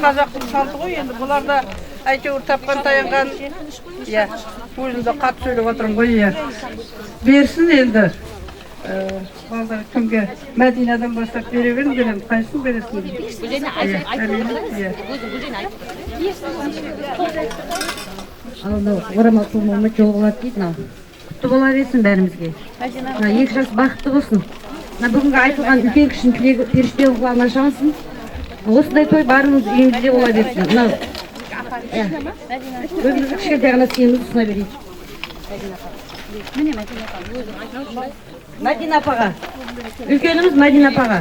Қазақтың салты ғой енді, бұлар да әйтеуір тапқан таянған. Иә, өзім де қатты сөйлеп отырмын ғой, иә. Берсін енді. Балдар кімге? Мәдинадан бастап бере беріңдер енді, қайсысын бересің? Иә. Ал мынау орамал тумамы жол болады дейді мынау. Құтты бола берсін бәрімізге. Мына екі жас бақытты болсын. Мына бүгінгі айтылған үлкен кішінің тілегі періштенің құлағына шалсын. Осындай той барымыз үйімізде бола берсін. Мынау өзіміздің кішкентай ғана сыйымызды ұсына берейік. Мәдина апаға. Үлкеніміз Мәдина апаға.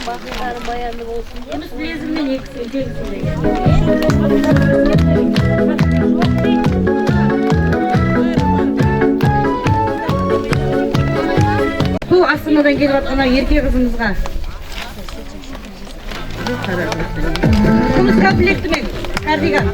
Бақыттары баянды болсын деп. Күміс білезігімен екісі үлкен кісі. Ту Астанадан келіп жатқан ерке қызымызға. Күміс комплектімен кардиган.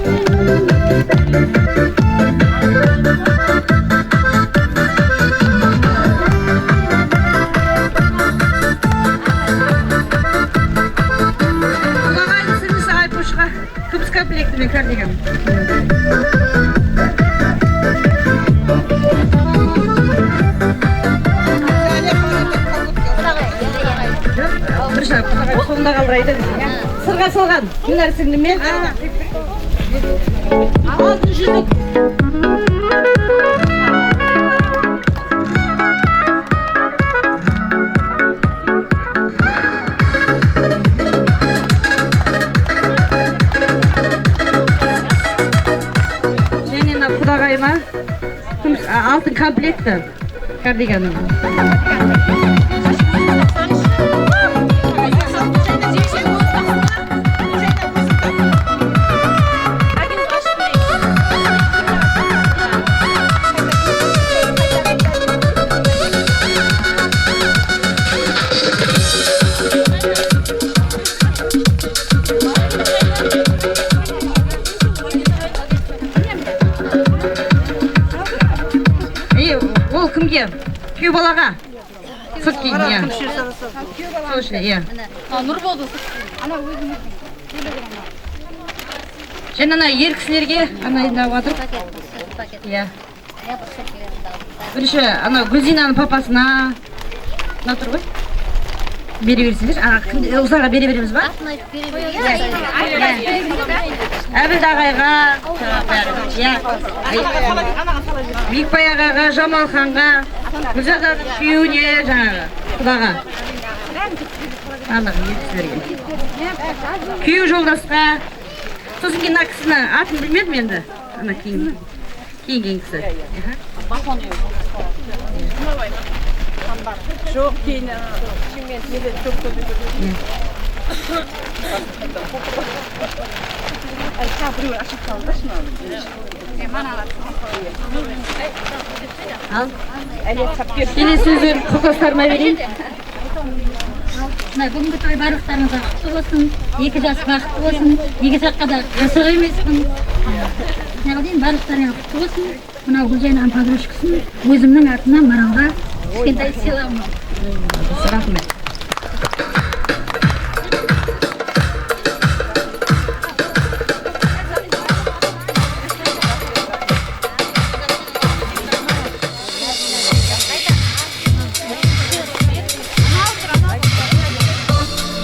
Құлағайдың сіңлісі Айпушқа күміс комплектімен кардиган. Бір жақ соңында қалдырайды. Сырға салған Гүлнар сіңліме. Алтын жүзік. Және мына құдағайыма алтын комплекті кардиганым. Ол кімге? Күйеу балаға. Сырт киім, иә. Сол үшін, иә. Және ана ер кісілерге ана енді алып жатыр. Иә. Бірінші ана Гүлзинаның папасына мына тұр ғой. Бере берсеңдерші. Ана кім, ұзарға бере береміз ба? Атын айтып бере береміз. Әбілді ағайға, иә. Биікбай ағаға, Жамалханға, Гүлзаданың күйеуіне, жаңағы құдаға. Барлығы ер кісілерге. Күйеу жолдасқа. Сосын кейін мына кісіні атын білмедім енді. Ана киінген кісі. Жоқ, кейін неден көп. Ал. Келесі сөзді құрдастарыма берейін. Мына бүгінгі той барлықтарыңызға құтты болсын, екі жас бақытты болсын, екі жаққа да қырсық емеспін. Неғылайын, барлықтарыңа құтты болсын. Мынау Гүлжайнаның подружкасын өзімнің атымнан Маралға кішкентай сыйлығым. Рахмет.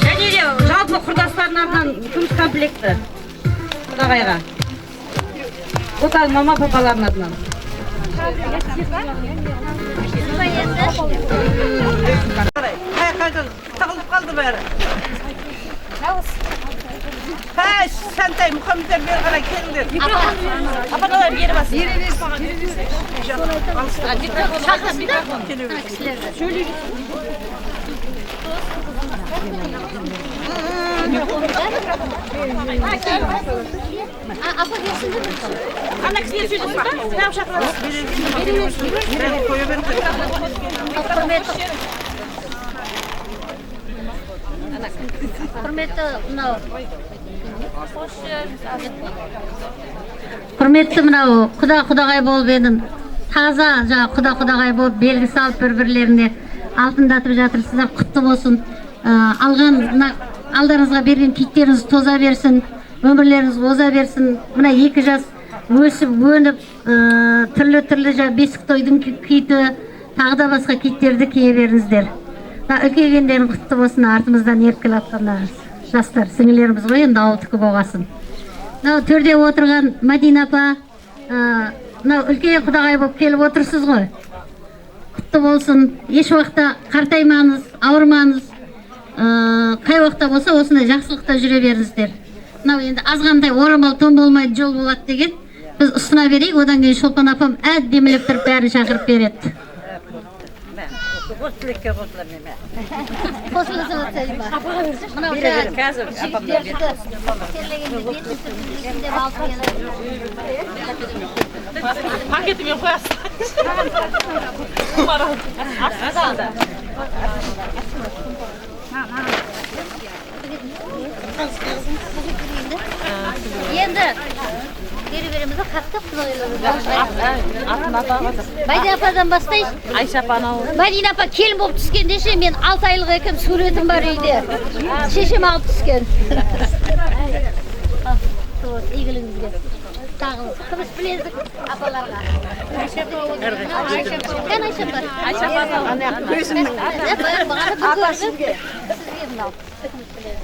Және де жалпы құрдастардың атынан күміс комплекті құдағайға. Отан мама папаларының атынан. Қай-қайдан тығылып қалды бәрі. Қай, Сәнтай, Мұхаммедтер бері қарай келіңдер. Апалар бері бас. Бері. Ана кісілер сөйлесін ба? Неғып шақырасыз? Қоя беріңдер. Құрметті мынау құрметті мынау құда құдағай болып енді таза жаңа құда құдағай болып белгі салып бір бірлеріне алтындатып жатырсыздар, құтты болсын. Алған мына алдарыңызға берген киіттеріңіз тоза берсін, өмірлеріңіз оза берсін. Мына екі жас өсіп өніп, түрлі түрлі жаңа бесік тойдың киіті, тағы да басқа киіттерді кие беріңіздер. Мына үлкейгендерің құтты болсын, артымыздан еріп келе жатқан жастар сіңілеріміз ғой енді, ауылдікі болғасын. Мынау төрде отырған Мәдина апа, мынау үлкен құдағай болып келіп отырсыз ғой, құтты болсын. Еш уақытта қартаймаңыз, ауырмаңыз, қай уақытта болса осындай жақсылықта жүре беріңіздер. Мынау енді азғантай орамал тон болмайды, жол болады деген, біз ұсына берейік, одан кейін Шолпан апам әдемілеп тұрып бәрін шақырып береді. Осы тілекке қосыламын мен. Қосыла салсайын ба? Мынау Қазір апам жігіттерді терлегенде бетін сүртіп деп алып келіп. Пакетімен қоясыз. Марал. Енді бере береміз де қатты Мәдина ападан бастайыншы. Айша апа анау. Мәдина апа келін болып түскенде ше, мен 6 айлық екенмін, суретім бар үйде. Шешем алып түскен. Игілігіңізге. Тағы күміс білезік апаларға. Айша апа. Кән Айша апа. Айша апа. Өзімнің. Апа сізге. Сізге мынау. Күміс білезік.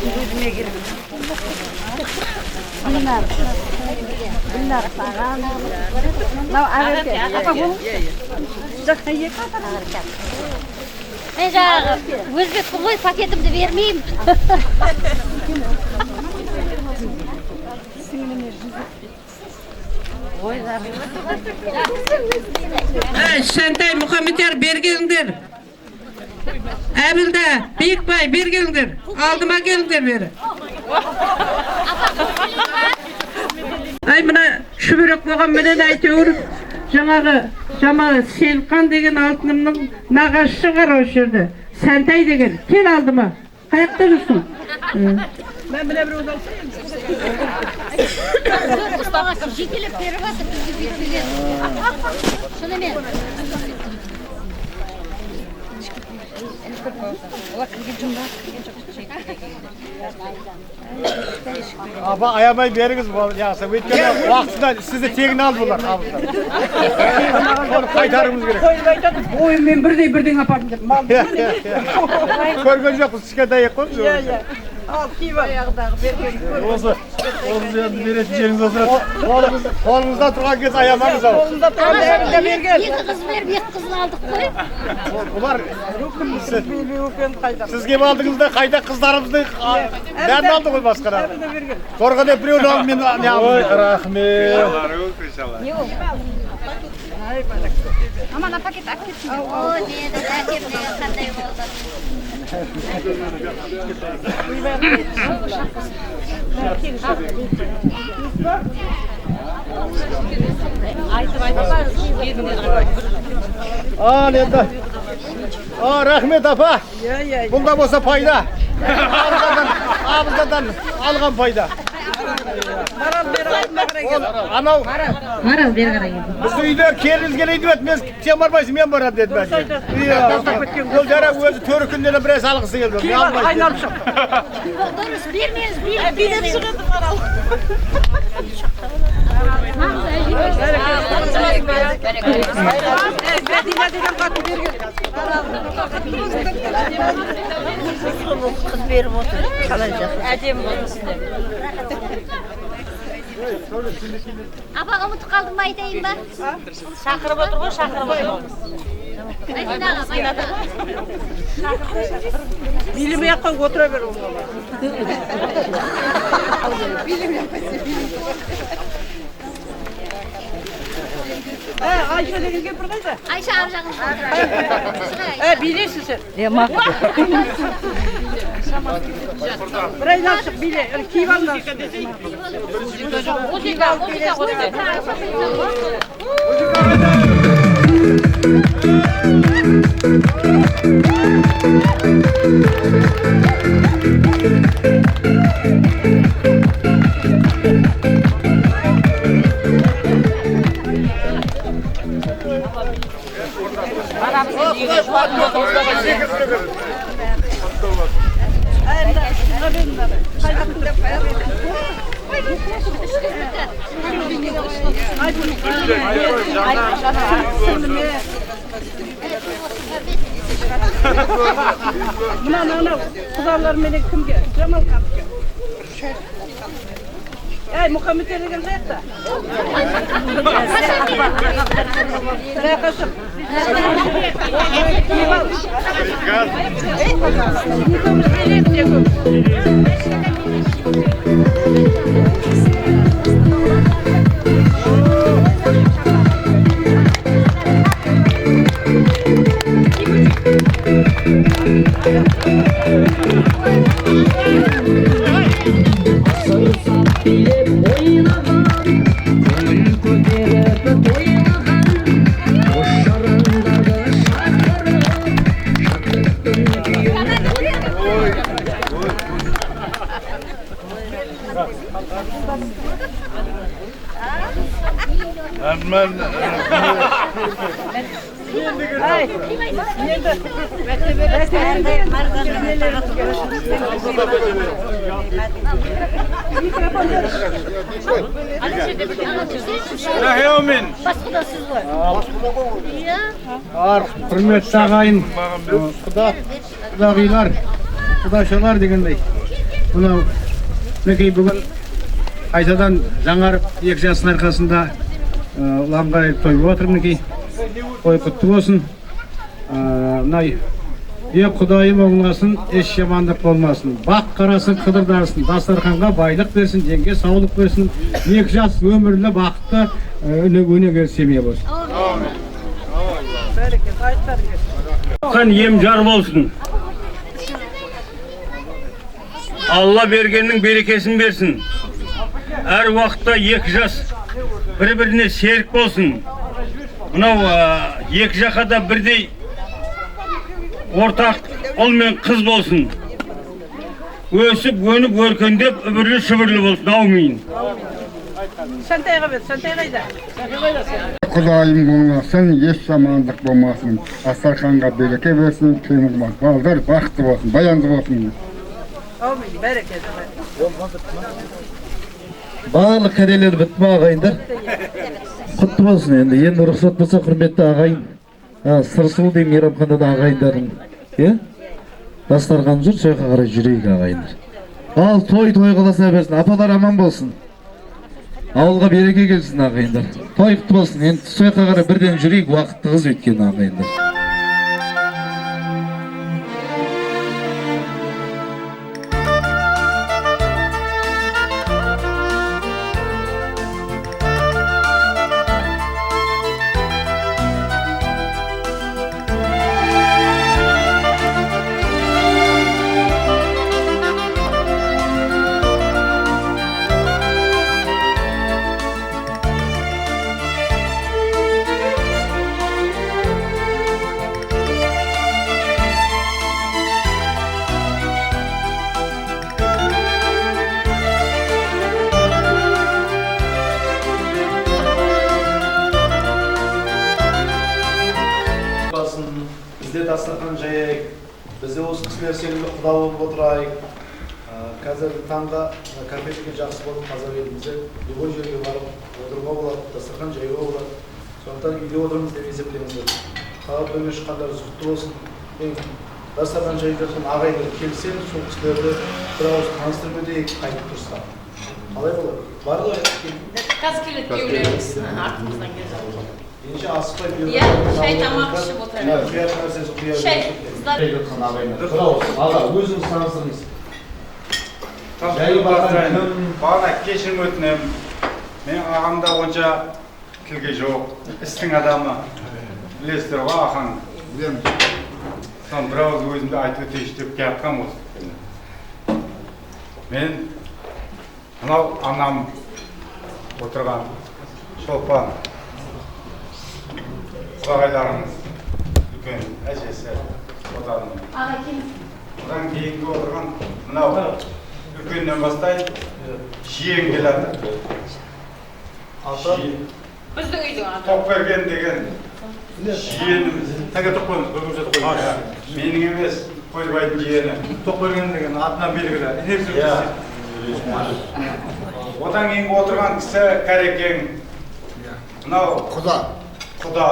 Өзіме керек. Гүлнар. Гүлнар саған. Мынау Ақерке. Апа болыңызшы. Жаққа екі апа. Мен жаңағы өзбекпін ғой, пакетімді бермеймін. Әй, Шәнтай, Мұхаммедияр, бері келіңдер. Әбілда, Биікбай, бері келіңдер. Алдыма келіңдер бері. Әй, мына шүберек болғанменен әйтеуір жаңағы Жамал Селқан деген алтынымның нағашысы бар осы жерде. Сәнтай деген, кел алдыма. Қаяқта жүрсің? Мен міне біреуді алсам. Жетелеп беріп жатыр бізге бүйтпеген. Шынымен. Апа, аямай беріңіз, жақсы. Өйткені уақытында сізді тегін алды бұлар, абыздар. Соны қайтаруымыз керек. Қойып айтады, бойыммен бірдей бірден апардым деп. Мал Көрген жоқпыз, кішкентай ек қой біз. Иә, иә. Ал, киіп ал. Осы, осы енді беретін жеріңіз отырады. Қолыңызда тұрған кез аямаңыз ау. Қолымда тұрған бәрін де берген. Екі қыз беріп, екі қызын алдық қой. Бұлар Қайда? Сіз келіп алдыңыз да қайта қыздарымызды бәрін алды ғой басқара. Торға деп біреуін алып мен не алдым. Ой, рахмет. О, деді, әкем деген қандай болды. Ал енді. Рахмет апа. Бұл да болса пайда. Абыздардан алған пайда. Анау Марал бері қарай келді. Біз үйде келіңіз келейді деді, мен сен бармайсың, мен барамын деді бәлки. Ол жара өзі төркінден біраз алғысы келді. Мен алмайсың. Айналып шықты. Дұрыс, бермеңіз, билеп шығады Марал. Мәдина деген қатын берген. Қыз беріп отыр. Қалай жақсы. Әдемі болды. Апа, ұмытып қалдым ба, айтайын ба? Шақырып отыр ғой, шақырып отыр. Мәдина аға, Мәдина аға. Билемей ақ қой, отыра бер ол бала. Айша деген кемпір қайда? Айша ар жағында. Шыға, Билейсің сен. Е, мақұл. Бір айналшық биле, киіп алыңдар. Музыка, музыка қосты. Мына құдалар менен кімге? Жамал қамке. Әй, Мұхаммед деген қаяқта? Рақашым. Екеуміз билейміз, екеуміз. Сырсап билеп ойнаған, көңіл көтеріп тойлаған, қос жарандарды шақырып, шаттықтың күйін. Ай, енді Құрметті ағайын, құда, құдағилар, құдашалар дегендей. Мынау мінекей бүгін қайтадан жаңарып екі жастың арқасында ұланғайыр той болып жатыр мінекей. Той құтты болсын. Мына Құдайым оңласын, еш жамандық болмасын. Бақ қарасын, қыдыр дарысын, дастарханға байлық берсін, денге саулық берсін. Екі жас өмірлі бақытты өнегелі семья болсын. Қан ем жар болсын. Алла бергеннің берекесін берсін. Әр уақытта екі жас бір-біріне серік болсын. Мынау екі жаққа да бірдей ортақ ұл мен қыз болсын. Өсіп, өніп, өркендеп, үбірлі шүбірлі болсын. Аумин. Сантайға бер, Сантай қайда? Құдайым оңласын, еш жамандық болмасын. Асарханға береке берсін, қиын болмасын. Балдар бақытты болсын, баянды болсын. Аумин, берекелі. Барлық кәделер бітті ме, ағайындар? Құтты болсын енді. Енді рұқсат болса, құрметті ағайын, Сырсұлы деген мейрамханада ағайындарым, иә? Дастархан жүр, сол жаққа қарай жүрейік ағайындар. Ал той той қаласа берсін, апалар аман болсын. Ауылға береке келсін ағайындар. Той құтты болсын. Енді сол жаққа қарай бірден жүрейік, уақыт тығыз өйткені ағайындар. Бізде дастархан жаяйық, бізде осы кісілер секілді құда болып отырайық. Қазіргі таңда кафе деген жақсы болып қазақ елімізде любой жерге барып отыруға болады, дастархан жаюға болады. Сондықтан үйде отырмыз деп есептеңіздер. Қала тойға шыққандарыңыз құтты болсын. Дастархан жайып жатқан ағайындар келсе, сол кісілерді бір ауыз таныстырып өтейік, қайтып тұрса. Қалай болады? Бар ғой. Қазір келеді күйеулеріміз, артымыздан келе жатыр. Ендеше асықпай беріп. Иә, шай тамақ ішіп отырайық. Құятын нәрсесі құя Шай, беріңіз. Бір ауыз. Аға, өзіңіз таныстырыңыз. Бағана кешірім өтінемін. Мен ағамда онша тілге жоқ, істің адамы. Білесіздер ғой, Ахаң. Білемін. Соны бір ауыз өзімді айтып өтейінші деп келатқанмын осы. Мен мынау анам отырған Шолпан, құдағайларыңыз үлкен әжесі отаның. Одан кейінгі отырған мынау үлкеннен бастайын, жиен келеді. Біздің үйдің аты. Тоқберген деген жиеніміз. Тәке тоқ қойыңыз, көзімше қойыңыз. Менің емес, Қойбайдың жиені. Тоқберген деген атынан белгілі. Одан кейінгі отырған кісі Кәрекең. Мынау құда. Құда.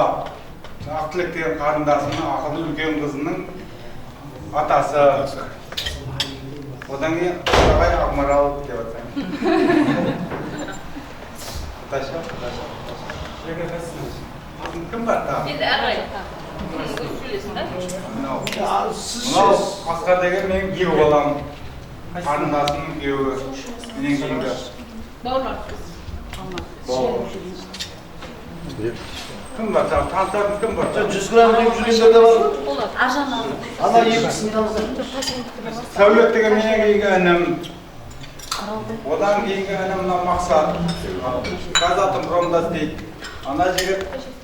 Ақтілек деген қарындасының, ақылды үлкен қызының атасы. Одан кейін Ағай Ақмарал деп атсаң. Құдаша, құдаша, құдаша. Кім бар тағы? Енді ағай. Өзі сөйлесін, да? Мынау Асқар деген менің күйеу балам. Қарындасымның күйеуі. Менен кейінгі. Бауырлар. Бауыр. Кім бар? Таныстарыңыз кім бар? 100 грамм жеп жүргендер де бар. Аржан. Ана екі кісіні танысақ. Сәулет деген менен кейінгі інім. Одан кейінгі інім мына Мақсат. Казатомпромда істейді. Ана жігіт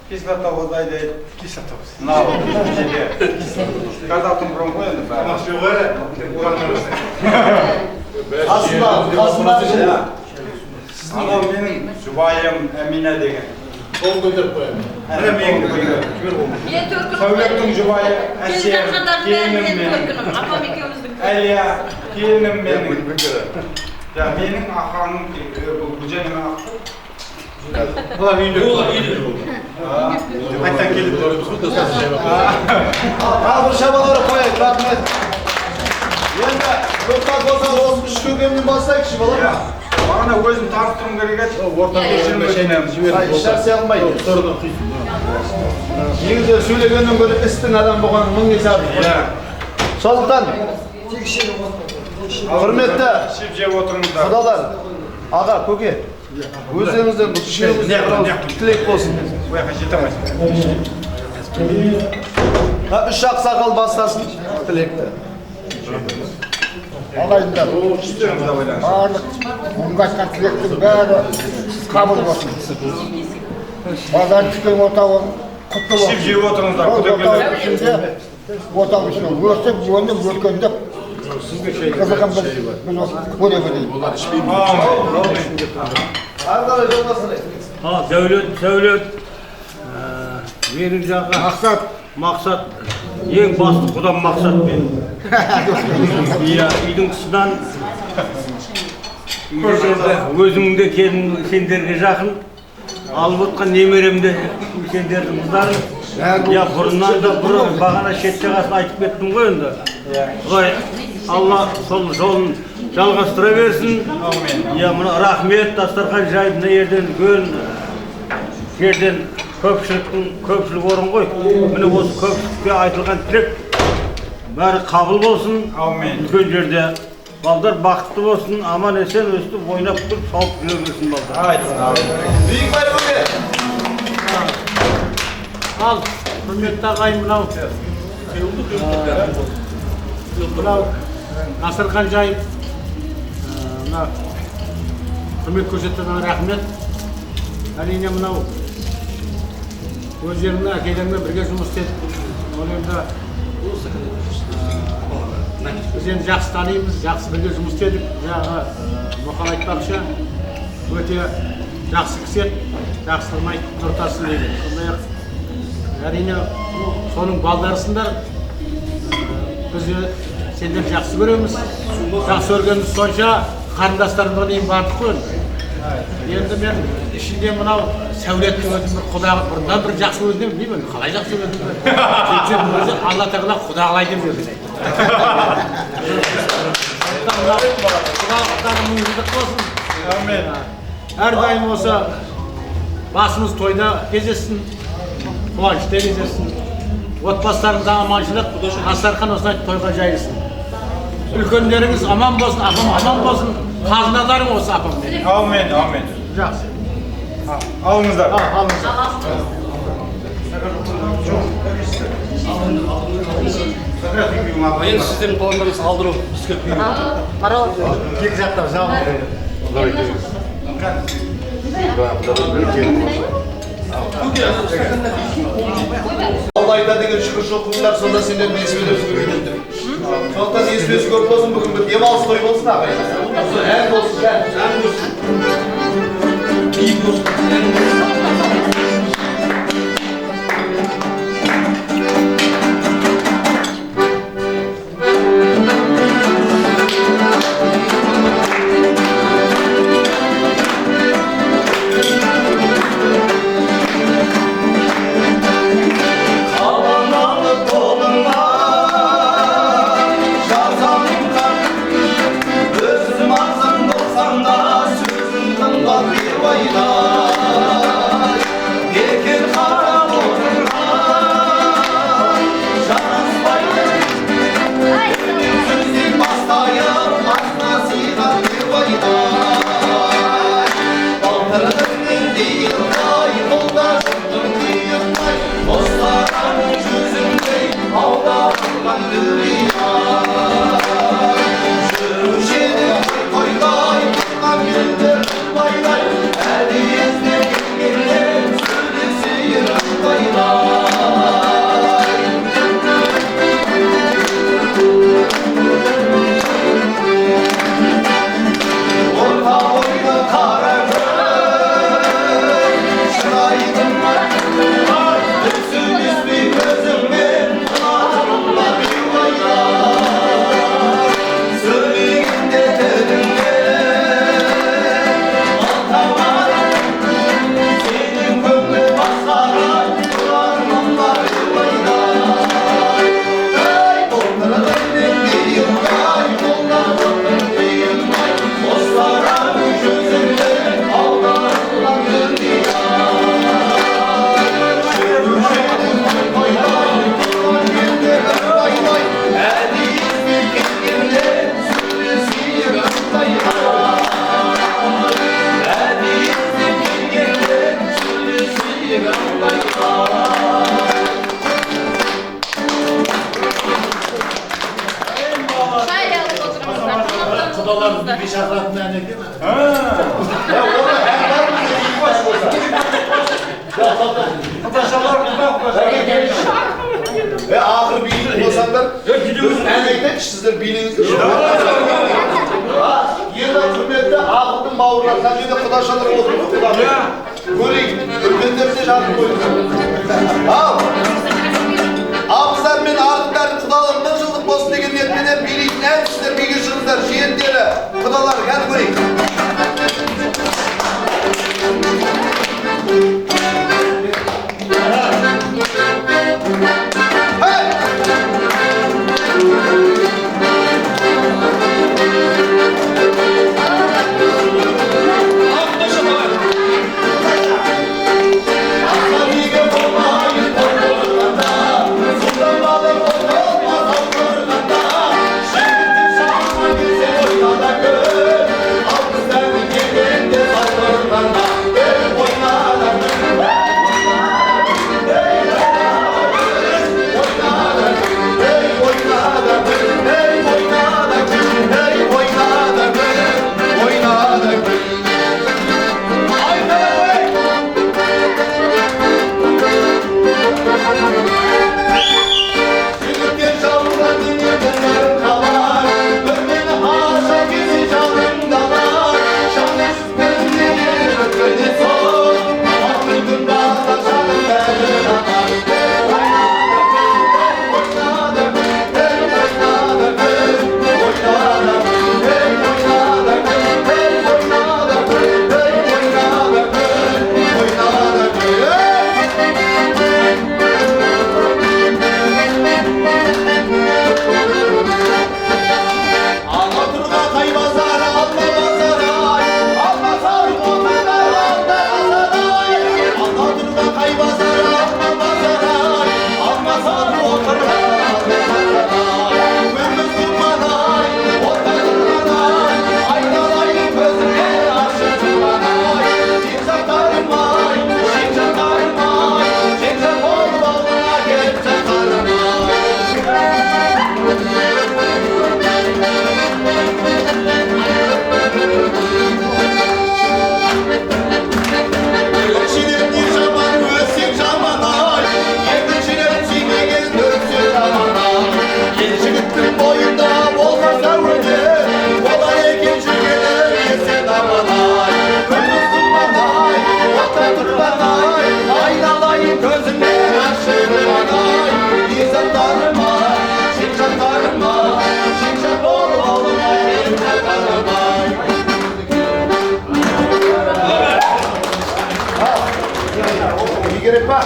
кислотовоз айдайды. Кислотовоз. Мынау жеке. Казатомпром ғой енді бәрі. Қасында, қасында. Анау менің жұбайым Әмина деген. Қолын көтеріп қоямын. Әне менің Мен төркінім. Сәулеттің жұбайы Келіп Әсем, жатқандардың бәрі келінім менің менің. төркінім. Апам екеуміздің. Әлия, келінім менің. Менің ақаңым, бұл Гүлжан ақты. Бұлар үйінде. Қайтадан келіп. Тағы бір шабалар қояйық, рахмет. Енді рұқсат болса осы үш көкемнен бастайықшы, бола ма? Бағана өзім таныстыруым керек еді. Ешнәрсе алмайды. Негізі сөйлегеннен гөрі істің адам болғаны мың есе артық. Сондықтан құрметті құдалар, аға, көке, өздеріңізден үшеуіңізден бір ауыз тілек болсын. Үш ақсақал бастасын тілекті. Ағайындар, барлық бүгінгі айтқан тілектің бәрі қабыл болсын. Базар түскен отауы құтты болсын. Ішіп жеп отырыңыздар, ішінде отау ішінде өсіп, өніп, өркендеп, қызығын біз осы көре берейік. Ары қарай жалғастырайық. Дәулет, Сәулет, менің жағы Мақсат. Мақсат, ең басты құдам Мақсат мен. Иә, үйдің тұсынан өзімнің де келін сендерге жақын, алып отқан немерем де сендердің қыздарың. Иә, бұрыннан да бұрын бағана шет жағасын айтып кеттім ғой енді. Құдай Алла сол жолын жалғастыра берсін. Иә, мына рахмет, дастархан жайып мына жерден үлкен жерден көпшіліктің көпшілік орын ғой. Міне осы көпшілікке айтылған тілек бәрі қабыл болсын. Әумин. Үлкен жерде балдар бақытты болсын, аман есен өстіп ойнап тұрып сауып жүре берсін балдар. Биікбай көке. Ал, құрметті ағайын, мынау мынау дастархан жайып, мына құрмет көрсеткеніне рахмет. Әрине мынау өздерінің әкелерімен бірге жұмыс істедік. Ол енді біз енді жақсы танимыз, жақсы бірге жұмыс істедік. Жаңағы Мұқан айтпақшы, өте жақсы кісі еді, жақсылығын айтып нұртасын деген. Сондай-ақ әрине соның балдарысыңдар, біз сендер жақсы көреміз. Жақсы көргеніміз сонша қарындастарымызға дейін бардық қой енді. Енді мен ішінде мынау Сәулеттің өзін бір құдағы бұрыннан бір жақсы көрдім, білмеймін, қалай жақсы көрдім. Сөйтсем өзі Алла тағала құдағылай деп жүрген. Құдалықтарың мың жылдық болсын. Әрдайым осы басымыз тойда кездессін, қуанышта кездессін. Отбасыларыңызда аманшылық, дастархан осылай тойға жайылсын. Үлкендеріңіз аман болсын, апам аман болсын, қазыналарың осы апам менің. Әумин, әумин. Жақсы. Алыңыздар. Алыңыздар. Енді сіздердің пландарыңыз алдыру бізге. Марал. Екі жақтап жабылды. Алла айтады деген шүкіршілік қылыңдар, сонда сендер несібелеріңіз көбейеді деп. Сондықтан несібесі көп болсын, бүгінгі демалыс той болсын ағайын. Ән болсын, ән болсын. Биік болсын. Ақыры билейтін болсаңдар, ән айтайықшы, сіздер билеңіздерші. Енді құрметті ақылдың бауырлар, мына жерде құдашалар отыр ғой, құдағи. Көрейік, үлкендер де жатыр қойыңыздар. Ал, абыздар мен ардындардың құдалығы мың жылдық болсын деген ниетпенен билейтін ән, сіздер биге шығыңыздар, жиендері, құдалар, кәні көрейік. Al kızlarını kendinde керек па?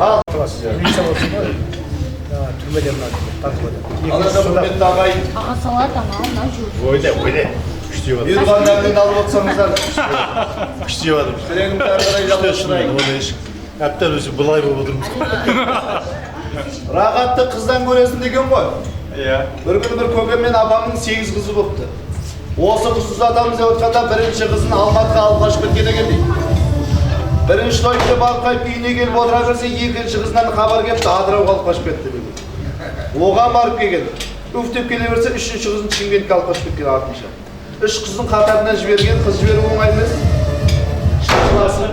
Ал. Түрмеде мына Ал енді құрметті ағайын. Аға салат анау мынау жүр. Ойда, ойда. Күшті жеп Бұйырған дәмнен алып отырсаңыздар. Күшті жеп жатырмыз. Тілегімді әрі қарай жалғастырайын. Әбден өзі былай болып отырмыз. Рахатты қыздан көресің деген ғой. Иә. Бір күні бір көкем мен апамның 8 қызы болыпты. Осы қызды ұзатамыз деп отқанда бірінші қызын Алматыға алып қашып кеткен екен дейді. Бірінші тойды барып қайтып үйіне келіп отыра берсе, екінші қызынан хабар келіпті, Атырауға алып қашып кетті деген. Оған барып келген. Уф деп келе берсе, үшінші қызын Шымкентке алып қашып кеткен артынша. Үш қызын қатарынан жіберген, қыз жіберу оңай емес. Шашыласың.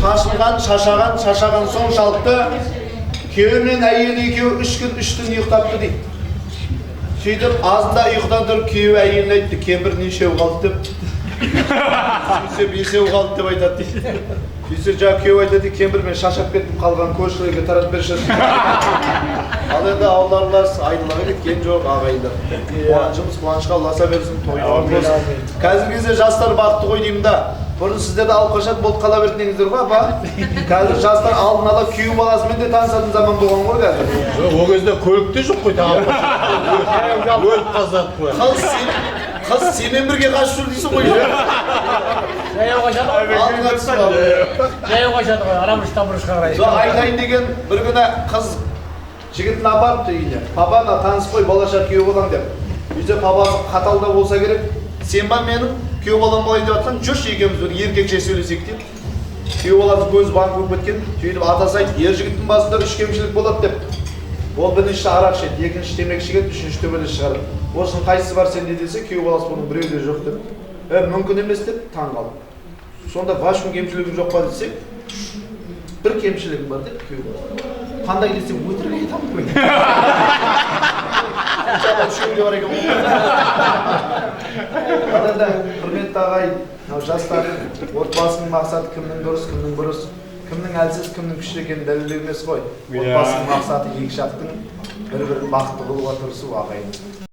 Шашылған, шашаған, шашаған соншалықты күйеуі мен әйелі екеуі 3 күн 3 түн ұйықтапты дейді. Сөйтіп азында ұйқыдан тұрып күйеуі әйеліне айтты, кемпір нешеу қалды деп. Сөйтсе бесеу қалды деп айтады дейді. Сөйтсе жаңа күйеуі айтады, кемпір мен шашап кеттім, қалған көршілерге таратып берші. Ал енді ауылдарлар айдалаға кеткен жоқ, ағайындар. Қуанышымыз қуанышқа ұласа берсін, той болсын. Қазіргі кезде жастар бақытты ғой деймін да. Бұрын сіздерді алып қашады болып қала беретін едіңіздер ғой, апа. Қазір жастар алдын ала күйеу баласымен де танысатын заман болған ғой қазір. Жоқ, ол кезде көлік те жоқ қой, тағы өліп қалсақ қой. Қыз сенімен бірге қашып жүр дейсің ғой. Жаяу қашады ғой. Алдыңа түсіп алды. Жаяу қашады ғой, арамыштан бұрышқа қарай. Жоқ, айтайын деген бір күні қыз жігітін апарыпты үйіне. Папа, мына таныс қой, болашақ күйеу балаң деп. Үйде папасы қатал да болса керек. Сен ба менің күйеу балам болайын деп жатқан, жүрші екеуміз бір еркекше сөйлесек деп. Күйеу баласы көзі банк болып кеткен. Сөйтіп атасы айтты, ер жігіттің басында 3 кемшілік болады деп. Ол бірінші арақ ішеді, екінші темекі шегеді, үшінші төбелес шығарады. Осының қайсысы бар сенде десе, күйеу баласы бұның біреуі де жоқ деп. Мүмкін емес деп таң қалды. Сонда вашың кемшілігің жоқ па десек, бір кемшілігім бар деп күйеу баласы. Қандай десе, өтірік айтамын ғой. Иншалла үшеуі де бар екен ғой. Ал енді құрметті ағайын, мынау жастардың отбасының мақсаты кімнің дұрыс, кімнің бұрыс, кімнің әлсіз, кімнің күшті екенін дәлелдеу емес қой. Отбасының мақсаты екі жақтың бір-бірін бақытты қылуға тырысу, ағайын.